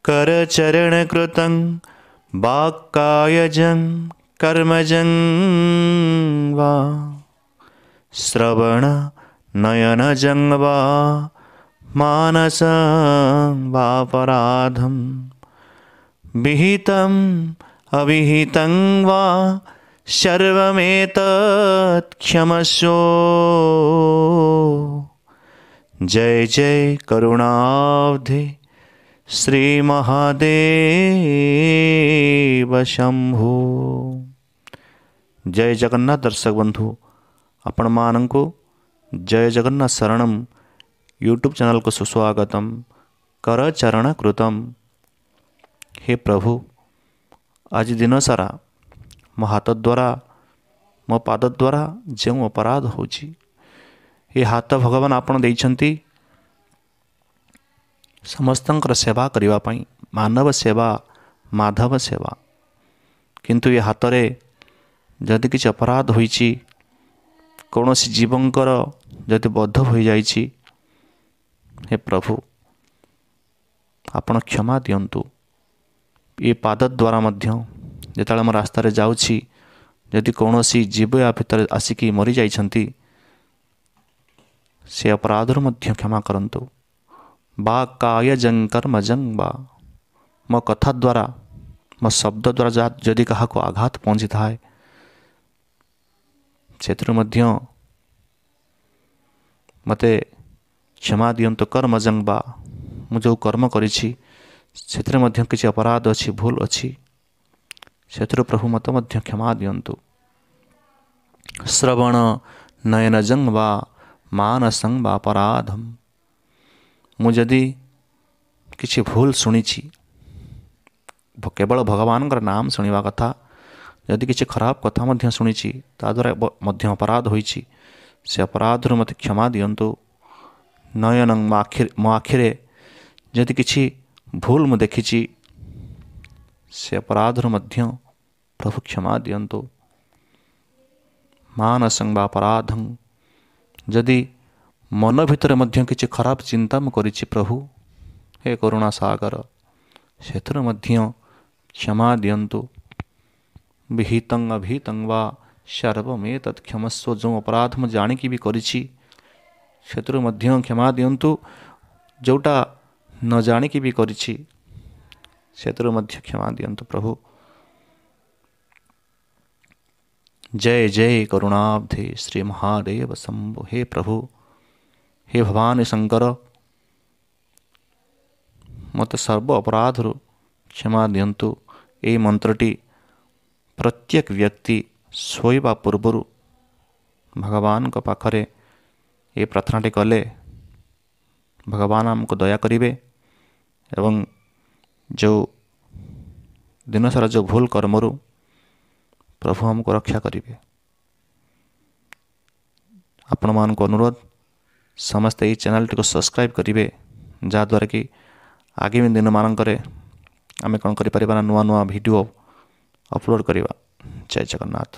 करचरणकृतं वाक्कायजं कर्मजं वा श्रवण नयनजं वा मानसं वापराधं विहितं अविहितं वा सर्वमेतत् क्षमस्व। जय जय करुणाब्धे श्री महादेव शंभो। जय जगन्नाथ। दर्शक बंधु, आपण मानଙ୍କୁ जय जगन्नाथ शरणम यूट्यूब चैनल को सुस्वागतम। कर चरण कृतम। हे प्रभु, आज दिन सारा ମୋ ହାତ ଦ୍ୱାରା ମୋ ପାଦ ଦ୍ୱାରା ଯେଉଁ ଅପରାଧ ହେଉଛି, ଏ ହାତ ଭଗବାନ ଆପଣ ଦେଇଛନ୍ତି ସମସ୍ତଙ୍କର ସେବା କରିବା ପାଇଁ, ମାନବ ସେବା ମାଧବ ସେବା। କିନ୍ତୁ ଏ ହାତରେ ଯଦି କିଛି ଅପରାଧ ହୋଇଛି, କୌଣସି ଜୀବଙ୍କର ଯଦି ବଧ ହୋଇଯାଇଛି, ହେ ପ୍ରଭୁ ଆପଣ କ୍ଷମା ଦିଅନ୍ତୁ। ଏ ପାଦ ଦ୍ୱାରା ମଧ୍ୟ ଯେତେବେଳେ ମୁଁ ରାସ୍ତାରେ ଯାଉଛି, ଯଦି କୌଣସି ଜୀବ ୟା ଭିତରେ ଆସିକି ମରିଯାଇଛନ୍ତି, ସେ ଅପରାଧରୁ ମଧ୍ୟ କ୍ଷମା କରନ୍ତୁ। ବା କାୟଜଂ କର୍ମଜଂ ବା, ମୋ କଥା ଦ୍ୱାରା ମୋ ଶବ୍ଦ ଦ୍ୱାରା ଯାହା ଯଦି କାହାକୁ ଆଘାତ ପହଞ୍ଚିଥାଏ, ସେଥିରୁ ମଧ୍ୟ ମୋତେ କ୍ଷମା ଦିଅନ୍ତୁ। କର୍ମଜଂ ବା, ମୁଁ ଯେଉଁ କର୍ମ କରିଛି ସେଥିରେ ମଧ୍ୟ କିଛି ଅପରାଧ ଅଛି, ଭୁଲ ଅଛି, ସେଥିରୁ ପ୍ରଭୁ ମୋତେ ମଧ୍ୟ କ୍ଷମା ଦିଅନ୍ତୁ। ଶ୍ରବଣ ନୟନଜଂ ବା ମାନସଂ ବା ଅପରାଧମ, ମୁଁ ଯଦି କିଛି ଭୁଲ ଶୁଣିଛି, କେବଳ ଭଗବାନଙ୍କର ନାମ ଶୁଣିବା କଥା, ଯଦି କିଛି ଖରାପ କଥା ମଧ୍ୟ ଶୁଣିଛି, ତା ଦ୍ୱାରା ମଧ୍ୟ ଅପରାଧ ହୋଇଛି, ସେ ଅପରାଧରୁ ମୋତେ କ୍ଷମା ଦିଅନ୍ତୁ। ନୟନଂ, ମୋ ଆଖିରେ ଯଦି କିଛି ଭୁଲ ମୁଁ ଦେଖିଛି, ସେ ଅପରାଧରୁ ମଧ୍ୟ ପ୍ରଭୁ କ୍ଷମା ଦିଅନ୍ତୁ। ମାନସଂ ବା ଅପରାଧଂ, ଯଦି ମନ ଭିତରେ ମଧ୍ୟ କିଛି ଖରାପ ଚିନ୍ତା ମୁଁ କରିଛି ପ୍ରଭୁ, ହେ କରୁଣା ସାଗର, ସେଥିରୁ ମଧ୍ୟ କ୍ଷମା ଦିଅନ୍ତୁ। ବିହିତଂ ଅଭିତଂ ବା ସର୍ବମେତତ୍ କ୍ଷମସ୍ୱ, ଯେଉଁ ଅପରାଧ ମୁଁ ଜାଣିକି ବି କରିଛି ସେଥିରୁ ମଧ୍ୟ କ୍ଷମା ଦିଅନ୍ତୁ, ଯେଉଁଟା ନ ଜାଣିକି ବି କରିଛି ସେଥିରୁ ମଧ୍ୟ କ୍ଷମା ଦିଅନ୍ତୁ ପ୍ରଭୁ। ଜୟ ଜୟ କରୁଣାବ୍ଧେ ଶ୍ରୀ ମହାଦେବ ଶମ୍ଭୁ। ହେ ପ୍ରଭୁ, ହେ ଭବାନୀ ଶଙ୍କର, ମୋତେ ସର୍ବ ଅପରାଧରୁ କ୍ଷମା ଦିଅନ୍ତୁ। ଏହି ମନ୍ତ୍ରଟି ପ୍ରତ୍ୟେକ ବ୍ୟକ୍ତି ଶୋଇବା ପୂର୍ବରୁ ଭଗବାନଙ୍କ ପାଖରେ ଏ ପ୍ରାର୍ଥନାଟି କଲେ ଭଗବାନ ଆମକୁ ଦୟା କରିବେ ଏବଂ ଯେଉଁ ଦିନସାରା ଯେଉଁ ଭୁଲ କର୍ମରୁ ପ୍ରଭୁ ଆମକୁ ରକ୍ଷା କରିବେ। ଆପଣମାନଙ୍କୁ ଅନୁରୋଧ, ସମସ୍ତେ ଏହି ଚ୍ୟାନେଲଟିକୁ ସବସ୍କ୍ରାଇବ୍ କରିବେ, ଯାହାଦ୍ୱାରା କି ଆଗାମୀ ଦିନମାନଙ୍କରେ ଆମେ କ'ଣ କରିପାରିବା ନା ନୂଆ ନୂଆ ଭିଡ଼ିଓ ଅପଲୋଡ଼ କରିବା। ଜୟ ଜଗନ୍ନାଥ।